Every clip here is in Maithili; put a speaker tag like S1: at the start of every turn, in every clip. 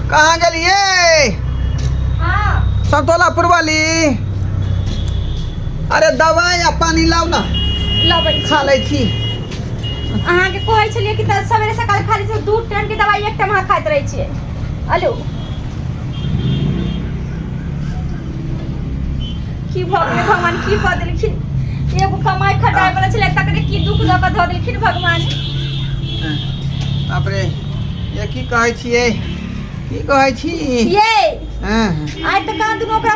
S1: कहाँ गेलियै?
S2: हाँ।
S1: संतोलापुर वाली, अरे दवाई आ पानी लाउ ना।
S2: लबै।
S1: खा लै छी।
S2: अहाँके कहै छलियै कि तऽ सवेरे सकाल खाली से दू टाइम के दवाई एक टाइम अहाँ खाइत रहै छियै। हेलो, की भऽ गेलै भगवान? की कऽ देलखिन? एगो कमाइ खटाइ वाला छलै, तकरे की दुख दऽ कऽ धऽ देलखिन भगवान।
S1: बाप रे, ये की कहै छियै? की कहै छी?
S2: ये
S1: हँ।
S2: आइ तऽ कहाँ दुनू ओकरा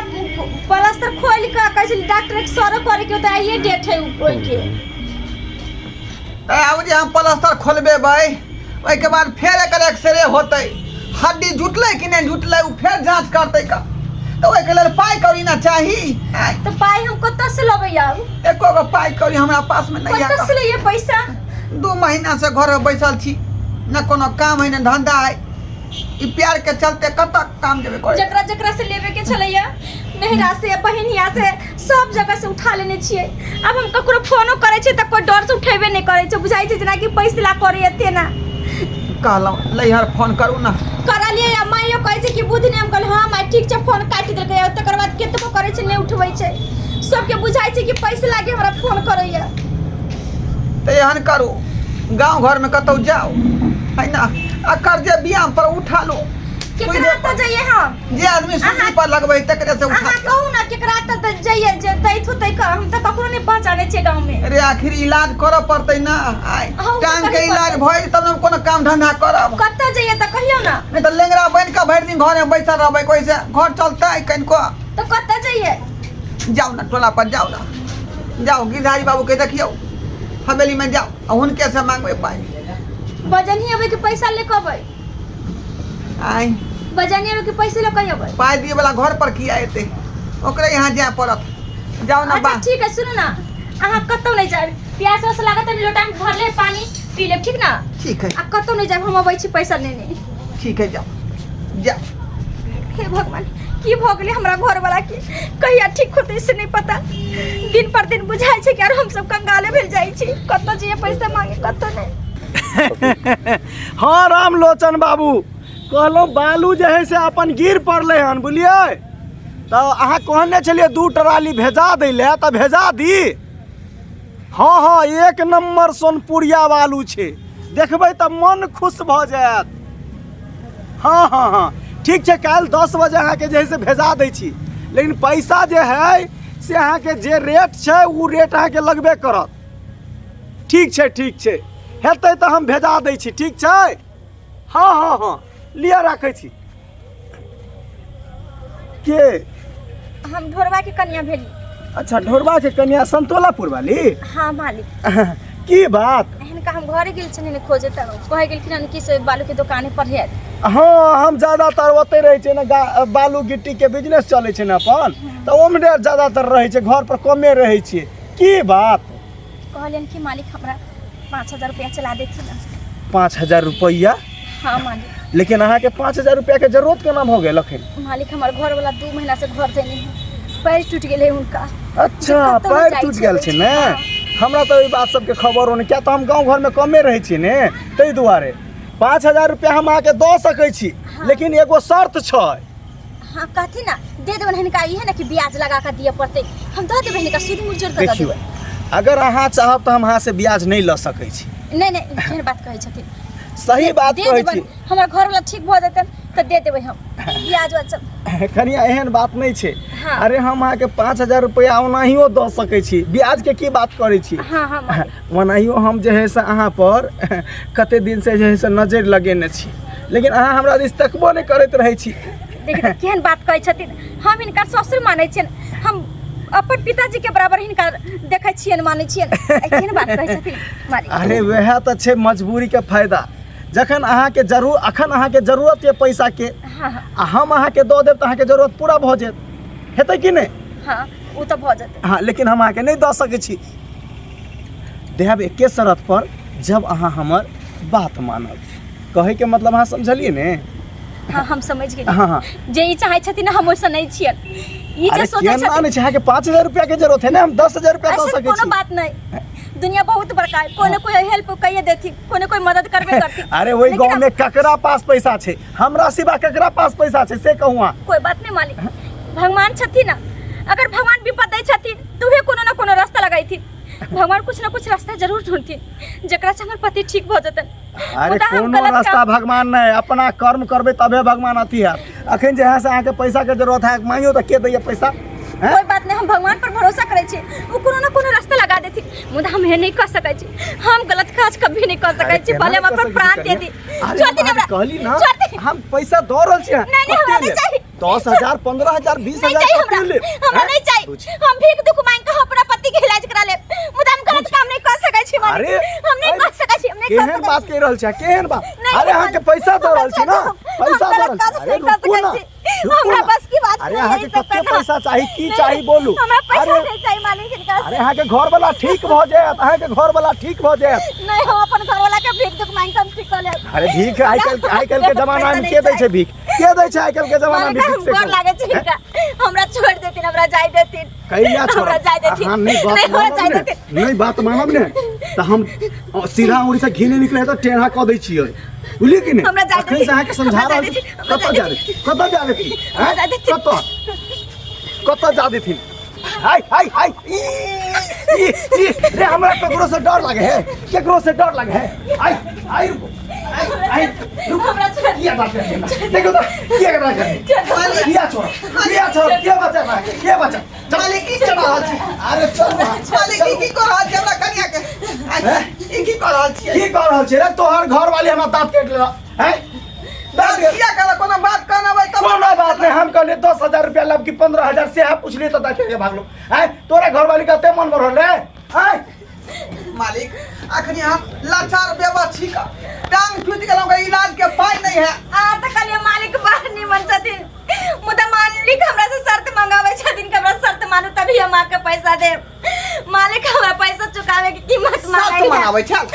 S2: प्लास्टर खोलि कऽ कहै छलै डॉक्टर के सरो करे के, ओतऽ आइए डेट है ओहिके।
S1: तऽ आब जे हम प्लास्टर खोलबेबै, ओहिके बाद फेर एकर एक्सरे होतै, हड्डी जुटलै कि नहि जुटलै, ओ फेर जाँच करतै का, तऽ ओहिके लेल पाइ कौड़ी ना चाही। आँय,
S2: तऽ पाइ हम कतऽ से लबै आब?
S1: एको गो पाइ कौड़ी हमरा पासमे नहि
S2: कतऽ
S1: है।
S2: से लैए पैसा?
S1: 2 महीना से घर में बैसल छी, न कोनो काम है न धंधा है। ई प्यार के चलते कतऽ काम जेबै करे?
S2: जकरा जकरा से लेबे के छलैया, नहिरा से, बहिनिया से, सब जगह से उठा लेने छियै। आब हम ककरो फोनो करै छियै तऽ कोइ डर से उठेबे नहि करै छै। बुझाइ छै जेनाकि पैसा ला करैया तेना।
S1: कहलहुँ लैहर फोन करू ना।
S2: करलियै आ माइयो कहै छै कि बुद्धि नहि। हम कहलियै हँ माय, ठीक छै। फोन काटि देलकै आ तकर बाद केतबो करै छै, नहि उठबै छै। सबके बुझाइ छै कि पैसा लागे हमरा फोन करैया।
S1: तऽ एहन करू, गाँव घरमे कतहु जाउ है ना, आ कर्जे बियाम पर उठा लू।
S2: केकरा तऽ जइए हम?
S1: जे आदमी सूदी पर लगबै तकरे से उठा।
S2: अहाँ कहू ना, केकरा तऽ जइए जे दैत होतै? हम तऽ ककरो नहि पहचानै छियै गाँवमे।
S1: अरे, आखिर इलाज करऽ पड़तै ना आइ।
S2: अहूँ तऽ
S1: टांग के
S2: करहे
S1: इलाज
S2: पड़तै।
S1: भऽ जेतै तब ने हम कोनो काम धंधा करब।
S2: कतऽ जइए तऽ कहियौ ना।
S1: नहि तऽ लेंगड़ा बनि कऽ भरि दिन घरमे बैसल रहबै, कोइसे घर चलतै कनिको?
S2: तऽ कतऽ जइए?
S1: जाउ ने टोला पर, जाउ ने, जाउ गिरधारी बाबू के देखियौ हवेली में, जाउ आ हुनके से मांगबै पाइ।
S2: बजनी अबै के पैसा ले के अबै?
S1: आइ?
S2: बजनी अबै के पैसे ले के अबै?
S1: पाइ दिए वाला घर पर किया एतै? ओकरे यहाँ जाय पड़त, जाउ ना।
S2: अच्छा।
S1: बा।
S2: ठीक है, सुनू ना, अहाँ कतौ नहि जायब। प्यास वास लागत तऽ लोटा में भरले पानी पी लेब, ठीक ना?
S1: ठीक है।
S2: आ कतौ नहि जायब, हम अबै छी पैसा लेने।
S1: ठीक है, जाउ जाउ।
S2: हे भगवान, की भऽ गेलै हमरा घरवाला के? कहिया ठीक होतै से नहि पता। दिन पर दिन बुझाइ छै कि आर हमसब कंगाले भेल जाइ छी। कतऽ जइए पैसा मांगे? कतौ नहि।
S3: हँ रामलोचन बाबू, कहलहुँ बालू जे है से अपन गिर पड़लै हन, बुझलियै? तऽ अहाँ कहने छलियै दू ट्राली भेजा दै लए, तऽ भेजा दी। हँ हँ, एक नम्बर सोनपुरिया बालू छै, देखबै तऽ मन खुश भऽ जायत। हँ हँ हँ, ठीक छै, काल्हि 10 बजे अहाँके जे है से भेजा दै छी, लेकिन पैसा जे है से अहाँके जे रेट छै ओ रेट अहाँके लगबे करत। ठीक छै, ठीक छै, हेतै तऽ हम भेजा दै छी। ठीक छै, हँ हँ हँ, लिअ, राखै छी। के?
S2: हम ढोरबा के कनिया भेली।
S3: अच्छा, ढोरबाके कन्या, संतोलापुर वाली?
S2: हाँ मालिक।
S3: की बात?
S2: हिनका हम घरे गेल छलियै खोजे, तऽ कहै गेलखिन हन कि से बालू के दोकाने पर है।
S3: हँ, हम ज्यादातर ओतहि रहै छियै ने, बालू गिट्टीके बिजनेस चलै छै ने अपन, तऽ ओम्हरे ज्यादातर रहै छै, घर पर कमे रहै छियै। की बात?
S2: कहलियनि कि मालिक, हमरा 5000 रुपया चला देथिन ने।
S3: 5000 रुपैआ?
S2: हाँ मालिक।
S3: लेकिन अहाँके 5000 रुपैआके जरूरत केना भऽ गेल अखन?
S2: मालिक, हमर घरवाला 2 महीना से घर देने है, पैर टूटि गेलै हुनका।
S3: अच्छा।
S2: कतौ
S3: पैर
S2: जाइ
S3: टूटि
S2: छै,
S3: गेल छै ने?
S2: हँ।
S3: हमरा तऽ ओहि बात सबके खबरो नहि, किया तऽ हम गाँव घरमे कमे रहै छियै ने, ताहि दुआरे। 5000 रुपैआ हम अहाँके दऽ सकै छी, लेकिन एगो शर्त छै।
S2: हाँ, कहथिन ना, दे देबनि हिनका। इहे ना कि ब्याज लगा कऽ दिअ पड़तै, हम दऽ देबै हिनका, सूद मूल जोड़ कऽ दऽ
S3: देखियौ,
S2: देबै।
S3: अगर अहाँ चाहब तऽ हम अहाँसँ ब्याज नहि लऽ सकै छी।
S2: नहि नहि, एहन बात कहै छथिन?
S3: सही बात
S2: दे
S3: कहै
S2: देबनि।
S3: छी।
S2: हमर घरवाला ठीक भऽ जेतनि तऽ दे देबै हम ब्याज उआज सब।
S3: कनिया, एहन बात नहि छै।
S2: हाँ।
S3: अरे, हम अहाँके 5000 रुपैआ ओनाहियो दऽ सकै छी, ब्याजके की बात करै छी?
S2: हाँ हाँ मालिक।
S3: ओनाहियो हम जे है से अहाँ पर कते दिनसँ जे है से नजरि लगेने छी, लेकिन अहाँ हमरा दिस तकबो नहि करैत रहै छी।
S2: देखिए तऽ केहन बात कहै छथिन। हम हिनकर ससुर मानै छियनि, हम अपन पिताजी के बराबर हिनका देखै छियनि, मानै छियनि। केहन बात कहै छथिन मालिक?
S3: अरे, वएह तऽ छै मजबूरीके फायदा। जखन अहाँके जरूर, अखन अहाँके जरूरत यऽ पैसाके
S2: हाँ हाँ
S3: आ हम अहाँके दऽ देब तऽ अहाँके जरूरत पूरा भऽ जायत, हेतै कि नहि?
S2: हाँ, ओ तऽ भऽ जेतै।
S3: हाँ, लेकिन हम अहाँके नहि दऽ सकै छी। देहब एके शरत पर, जब अहाँ हमर बात मानब। कहैके मतलब अहाँ समझलियै ने?
S2: हाँ, हम समझ गेलियै।
S3: हाँ हाँ
S2: जे ई चाहै छथिन हम ओइसँ नहि छियनि। ई जे
S3: अरे,
S2: सोचै
S3: केना
S2: छथिन
S3: नहि छै? अहाँके 5000 रुपया के जरूरत है ने, हम 10,000 रुपया दऽ
S2: ऐसन
S3: सकै
S2: कोनो
S3: छी।
S2: बात नहि। दुनिया बहुत बड़का है, कोई ना कोई हेल्प कहिए देथिन, कोई ना कोई मदद करबे करथिन।
S3: अरे ओहि
S2: लेकिन
S3: गाँव में ककरा पास पैसा छै? हमरा सिवा ककरा पास पैसा छै से कहू अहाँ।
S2: कोई बात नहीं मालिक, भगवान छथिन ना, अगर भगवान विपद दै छथिन तो उहे कोनो ना कोनो रास्ता लगैथिन। भगवान कुछ ना कुछ रास्ता जरूर ढूंढथिन जकरा से हमर पति ठीक भऽ जेतन।
S3: अरे
S2: मुदा हम
S3: कोनो
S2: गलत
S3: रास्ता
S2: काम
S3: भगवान नहीं, अपना कर्म करबे तबे भगवान अथी हैत। अखन जे है से अहाँके पैसा के जरूरत है, मांगियो तऽ के दैया पैसा? हैं?
S2: कोई बात नहीं, हम भगवान पर भरोसा करै छी, वो कोनो ना कोनो रास्ता लगा देथिन। मुदा हम एहन नहीं कह सकै छी, हम गलत काज कभी नहीं कह सकै
S3: अरे
S2: छी,
S3: केना
S2: भले हम
S3: नहि कऽ
S2: अपन
S3: सकै छी
S2: प्राण दे
S3: कनिया?
S2: दी।
S3: अरे
S2: छोड़ दी
S3: हम
S2: हमरा।
S3: कहली ना,
S2: छोड़ दी।
S3: हम पैसा दऽ रहल छी।
S2: नहीं, नहीं, हमरा
S3: कते
S2: नहीं
S3: लेब?
S2: चाही।
S3: 10,000, 15,000, बीस
S2: नहीं
S3: हजार
S2: चाहिए
S3: कते
S2: हमरा।
S3: लेब?
S2: हमरा
S3: हैं?
S2: नहीं चाहिए।
S3: बुझ।
S2: हम भीख दुख मांग के अपना पति के इलाज करा लेब, मुदा हम गलत काम नहीं कर सकै छी मालिक।
S3: अरे,
S2: हम नहीं
S3: अरे,
S2: कर सकै छी, हम नहीं कर
S3: केहन
S2: सकै
S3: बात
S2: छी।
S3: कहि रहल छी, केहन बात?
S2: नहीं,
S3: अरे अहाँके पैसा दऽ रहल छी ना,
S2: हम
S3: पैसा दऽ
S2: गलत
S3: रहल
S2: काज
S3: छी। अरे
S2: नहीं कर
S3: रुकू
S2: सकै
S3: ना,
S2: छी।
S3: रुकू
S2: हमरा
S3: ना।
S2: बस की बात
S3: अरे
S2: नहीं
S3: अहाँके
S2: है, सब
S3: कते
S2: करना।
S3: पैसा चाही, की
S2: नहीं,
S3: चाही बोलू?
S2: हमरा पैसा
S3: अरे
S2: नहीं चाही मालिक हिनका से।
S3: अरे अहाँके घर वाला ठीक भऽ जायत, अहाँके घर वाला ठीक भऽ जायत।
S2: नहीं, हम अपन घर वाला के भीख दुख मांग के हम ठीक कऽ लेब।
S3: अरे भीख आइ काल्हि, आइ काल्हि के जमाना में के दै छै भीख? के दै छै आइ काल्हि के जमाना में
S2: मालिक,
S3: भीख
S2: हम
S3: से
S2: गोर
S3: कहू?
S2: लागै छी हिनका, हमरा छोड़ देथिन, हमरा जाय देथिन।
S3: कैला छोड़ब?
S2: हमरा जाय देथिन।
S3: अहाँ नहि बात
S2: नहीं, हमरा
S3: मानब
S2: जाय
S3: ने,
S2: देथिन।
S3: नहि बात मानब ने तऽ हम सीधा उंगली से घी नहि निकले है तऽ टेढ़ा कऽ दै छियै, बुझलियै कि नहि?
S2: हमरा जाय
S3: अखन से
S2: देथिन।
S3: अहाँके समझा
S2: हमरा
S3: रहल
S2: जाय
S3: छी।
S2: देथिन। हमरा
S3: कतऽ
S2: जाय
S3: जा देथिन? कतऽ जा देथिन?
S2: हमरा
S3: हैं?
S2: जाय देथिन।
S3: कतऽ कतऽ जा देथिन? हाय हाय हाय, ई ई ई रे, हमरा ककरो से डर लागे है, केकरो से डर लागे है। आई आई रुको, आई आई रुको।
S2: हमरा छोड़।
S3: किया बात कर देखो तो, किया बात कर, किया छोड़, किया छोड़, किया बचा रहा है, किया बचा?
S1: मालिक की चला रहल छी?
S3: अरे चल ना।
S1: मालिक ई की कर रहल छी हमरा कनिया के?
S3: हैं?
S1: ई की कर रहल छी?
S3: की कर रहल छी रे? तोहर घर वाली हमरा दांत काटि लेलक हैं, दांत काटि-
S1: किया कर, कोनो बात कहना भाई तब।
S3: कोनो बात नहीं, हम कहलिए 10,000 रुपया लब कि 15,000 से हम पूछलिए तो दांत के भागलो हैं। तोरा घर वाली कते मन बढ़ल रे हैं?
S1: मालिक अखनी हम लाचार बेबस छी का, टांग टूटि गेलौं का, इलाज के पाई नहीं है।
S2: आ तऽ कहलियै मालिक बड़ निमन छथिन, मुदा मालिक हमरा से शर्त मंगाबै छथिन कि हमरा शर्त मानू तभी हम अहाँके पैसा देब। मालिक हमरा पैसा चुकावे के कीमत
S1: शर्त
S2: मांगै
S1: मनाबै छल?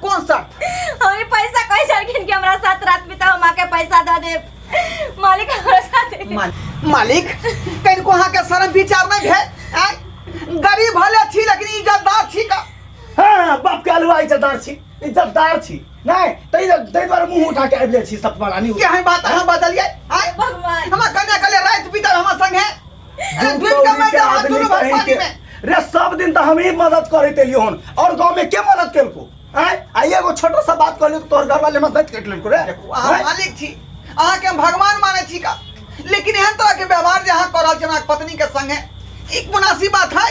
S1: कोन शर्त?
S2: हम ई पैसा कहै छलखिन कि हमरा साथ रात बिताउ, हम अहाँके पैसा दऽ देब। मालिक हमरा साथ
S1: मालिक कनिको अहाँके शर्म विचार नहीं भेल? आँय? गरीब भले छी लेकिन इज्जतदार छी का।
S3: हाँ, बाप के अलुआ इज्जतदार छी, इज्जतदार छी नहीं तै तै दुआरे मुंह उठा के आबि जाइ छी सब परानी।
S1: केहन बात अहाँ बजलियै? आँय?
S2: भगवान।
S1: हमरा कन्या कहलियै राति बिताउ हमरा संगे, अरे
S3: दू
S1: डूबि के
S3: कौड़ी
S1: मरि
S3: के
S1: जाउ अहाँ
S3: आदमी
S1: दुनू भाई
S3: कहीं
S1: पानी
S3: के।
S1: में।
S3: रे सब दिन तऽ हम ही मदद करैत एलियो हन, और गांव में के मदद केलको? आँय? आ एगो छोटा सा बात कहलियो तऽ तोहर घर वाले मदद काटि लेलको रे।
S1: देखू अहाँ
S3: आँय?
S1: मालिक छी, अहाँके हम भगवान मानै छी का, लेकिन एहन तरह के व्यवहार जे अहाँ कऽ रहल छी हमरा पत्नी के संगे, ई मुनासिब बात है?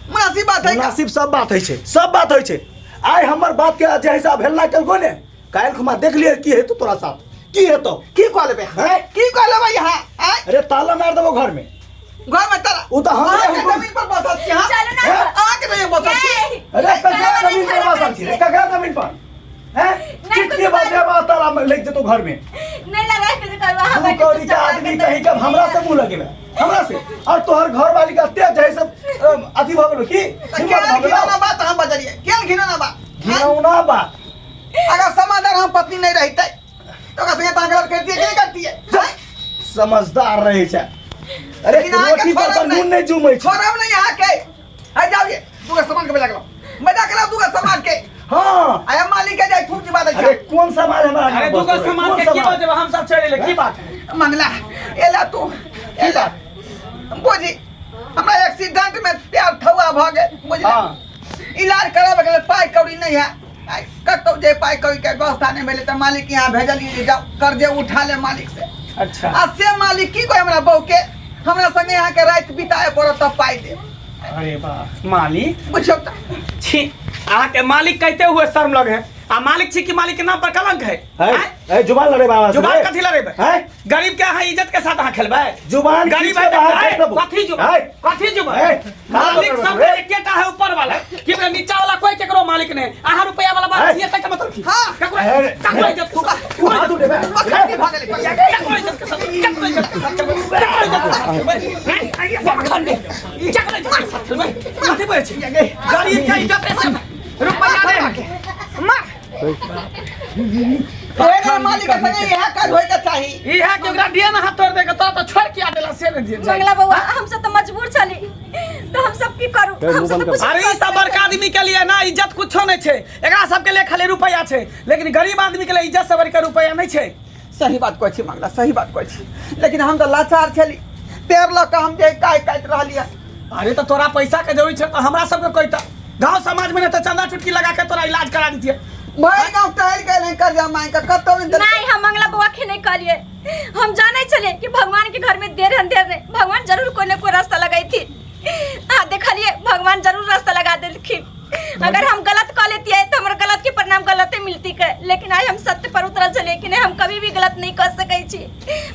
S1: मुनासिब बात है का?
S3: मुनासिब सब बात होइ छै, सब बात होइ छै। आइ हमर बात के जे हिसाब हेलना केलको ने, काल्हि खुमा देख लियै की हेतौ तोरा साथ, की हेतौ।
S1: की कऽ लेबै?
S3: हैं?
S1: की कऽ लेबै अहाँ? आँय?
S3: अरे ताला मारि देबो घर में।
S1: घर में ताला?
S3: ओ तऽ हमरे
S1: अहाँके
S3: हुकुम-
S1: जमीन पर बसल छी अहाँ?
S2: चलू ना।
S3: हैं?
S1: अहाँके जमीन पर बसल छी?
S2: नहीं।
S3: अरे ककरा
S2: ताला
S3: जमीन पर
S2: मारि
S3: बसल छी रे? ककरा जमीन पर? हैं?
S2: नहीं,
S3: चिट्ठी
S2: कुछ
S3: बजे ताला लग जेतौ घर में।
S2: नहीं लगा के करू अहाँ
S3: दू
S2: बैठ के
S3: कौड़ी के
S2: चुपचाप
S3: आदमी
S2: आके
S3: कहीं के हमरा से मुंह लगेबे, हमरा से, और तोहर घर वाली के एते जे है से अथी भऽ गेलो की?
S1: तऽ
S3: हिम्मत
S1: केहन
S3: भऽ गेलो?
S1: घिनौना बात अहाँ बजलियै, केहन घिनौना बात?
S3: घिनौना बात।
S1: अगर समाधान हम पत्नी नहीं रहते तो ओकरा संगे तहाँ गलत करतियै कि नहीं करतियै?
S3: जा, समझदार रहै छै। अरे
S1: लेकिन अहाँके
S3: रोटी पर
S1: छोड़ब
S3: तऽ
S1: नहि।
S3: नून नहि जुमै छै।
S1: छोड़ब नहीं अहाँके। है जाओ ये दूगो सामान के बेला गेलहुँ, मजा केलहुँ दूगो सामान के।
S3: हाँ।
S1: आय हम मालिक के जाय खूब जीवा दै
S3: अरे
S1: छै।
S3: कोन समाज हमरा
S4: अरे दूगो सामान के की बजेब, हम सब छोड़ि ले की बात है?
S1: मंगला एला तू एला बुझी, हमरा एक्सीडेंट में पैर ठौआ भऽ गेल बुझली।
S3: हाँ।
S1: इलाज कराबे के लेल पाइ कौड़ी नहीं है, आइ कतौ जे पाइ कौड़ी के व्यवस्था नहीं भेलै तऽ मालिक यहाँ भेजलियै जे जाओ कर्जे उठा ले मालिक से।
S4: अच्छा।
S1: आ से मालिक की कहै हमरा बहू के, हमरा संगे यहाँ के राति बिताए पड़त तब पाइ देब।
S4: अरे वाह मालिक,
S1: बुझियौ तऽ।
S4: छी अहाँके मालिक कहते हुए शर्म लगे है, आ मालिक छी कि मालिक के नाम पर कलंक है?
S3: है
S4: आँय?
S3: है, जुबान लड़े बाबा से
S4: जुबान
S3: रे।
S4: कथी लड़ेबै?
S3: हैं?
S4: गरीब के अहाँ इज्जत के साथ अहाँ खेलबै?
S3: जुबान
S4: गरीब
S3: खींच
S4: है
S3: के बाहर
S4: आँय,
S3: फेंक देबो।
S4: कथी जुबान?
S3: आँय।
S4: कथी जुबान?
S3: आँय,
S4: मालिक
S3: कहाँ
S4: सब
S3: रे?
S4: एकेटा है ऊपर वाला, कि बोले नीचा वाला कोई केकरो मालिक नहीं। अहाँ रुपया वाला बात
S3: आँय।
S4: ये तक मतलब की?
S1: हाँ।
S4: ककरो
S3: अरे,
S4: ककरो इज्जत के साथ,
S3: तू हाथ उठेबे।
S1: पखंडी भऽ गेलै, पखंडी।
S4: ककरो इज्जत के साथ, ककरो इज्जत के साथ खेलबै, ककरो इज्जत के साथ खेलबै। आँय, पखंडी। ककरो इज्जत के साथ खेलबै। कथी बोलै छी? गरीब के इज्जत से रुपया नहीं है।
S1: मार तोरे मालिक के संगे इएह काज होइके चाही।
S4: इहे के ओकरा दिए ना हाथ तोड़ देके, तोरा तो छोड़ किया देला से नहि दिए
S2: मंगला बउआ हम सब तऽ मजबूर छली तऽ हम सब की करू हम सब तऽ कुछ
S4: अरे ई सब बड़का आदमी के लिए ना इज्जत कुछो नहीं छै एकरा सबके लिए खाली रुपया छै लेकिन गरीब आदमी के लिए इज्जत से बढ़िके रुपया नहीं छै
S1: सही बात कहै छी मंगला सही बात कहै छी लेकिन हम तऽ लाचार छली पेड़ लऽ कऽ हम जे काटि काटि रहलियै
S4: अरे तऽ तोरा पैसा के जरूरी छै तऽ हमरा सबके कहिता गांव समाज में ने तऽ चंदा चुटकी लगा के तोरा इलाज करा दितियै
S1: भरि गाँव टहलि गेल हन कर्जा मांगि कऽ कतौ नहि देलकै।
S2: नहीं हम मंगला बउआ के नहीं कहलिए हम जाने छलिए कि भगवान के घर में देर अंधेर नहीं भगवान जरूर कोई ना कोई रास्ता लगाई थी आ देखलिए भगवान जरूर रास्ता लगा देलखिन अगर हम गलत कह लेती है तो हमारे गलत के परिणाम गलते मिलती के लेकिन आज हम सत्य पर उतरल छलिए कि नहीं हम कभी भी गलत नहीं कर सकै छी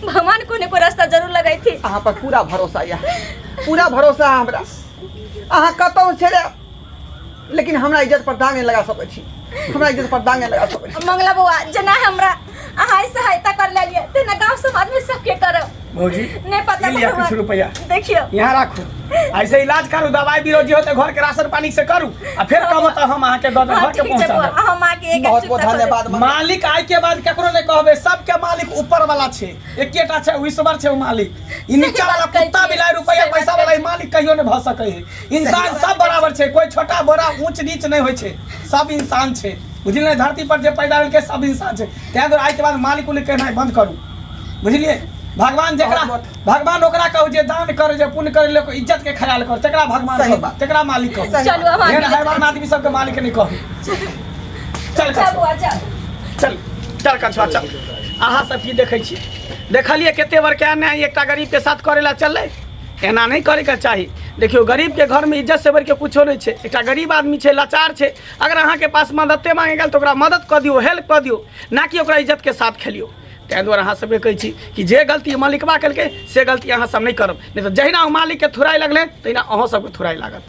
S2: भगवान कोई ना कोई रास्ता जरूर लगाई थी
S1: अहाँ पर पूरा भरोसा यऽ पूरा भरोसा है हमरा अहाँ कतौ छेड़े लेकिन हमरा इज्जत पर दाग नहीं लगा सकै छी हमरा इज्जत पर दाग नहीं लगा सकै छी
S2: मंगला बउआ जेना हमरा अहाँ सहायता कर लेलिए तेना गांव समाज में सबके करब
S4: भौजी
S2: नहीं पता
S4: ई लिया
S2: भगवान।
S4: कुछ रुपया
S2: देखियो
S4: यहाँ राखू ऐसे इलाज करू दवाई बीरो जे होते घर के राशन पानी से करू आ फिर कहब तऽ हम अहाँके दऽ देब
S2: हाँ,
S4: घर के
S2: ठीक छै
S4: पहुँचा
S2: बौआ,
S4: देब
S2: हम आके एक
S1: बहुत बहुत धन्यवाद मंगला।
S4: मालिक आय के बाद केकरो नहीं कहबे सबके मालिक ऊपर वाला छै एकेटा छै ईश्वर छै ओ मालिक ई नीचा वाला
S2: बात कहै
S4: कुत्ता
S2: छियै,
S4: बिलाइ रुपया
S2: सही बात
S4: पैसा वाला ई मालिक कहियो नहीं भऽ सकै है इंसान सब बराबर छै कोई छोटा बड़ा ऊंच नीच नहीं होइ छै सब इंसान छै बुझलियै ने धरती पर जे पैदा भेलकै सब इंसान छै ताहि दुआरे आइ के बाद मालिक उलिक कहनाइ बंद करू बुझलियै भगवान जकरा
S1: बहुत-
S4: भगवान ओकरा कहू जे दान करे जे पुण्य करे लोक इज्जत के ख्याल कर तकरा भगवान
S1: सही
S4: कहू
S1: बात।
S4: तकरा मालिक कहू
S1: सही
S2: चलू अब
S4: एहन
S2: आगे
S4: हैवान आदमी सबके मालिक नहीं कहू चल
S2: चल बौआ चल
S4: चल चल कछुआ चल अहाँ सब की देखै छी देखलियै कते बड़का अन्याय एकटा गरीबके साथ करै लए चललै एना नहि करैके चाही देखियौ गरीबके घरमे इज्जत से बढ़िके कुछो नहि छै एकटा गरीब आदमी छै लाचार छै अगर अहाँके पास मददे मांगे गेल तऽ ओकरा मदद कऽ दियौ हेल्प कऽ दियौ ना कि ओकरा इज्जतके साथ खेलियौ ताहि दुआरे अहाँ सबके कहै छी कि जे गलती मालिकबा केलकै से गलती अहाँ सब नहि करब नहि तऽ जहिना ओ मालिकके थुराइ लगलै तहिना अहूँ सबके थुराइ लागत।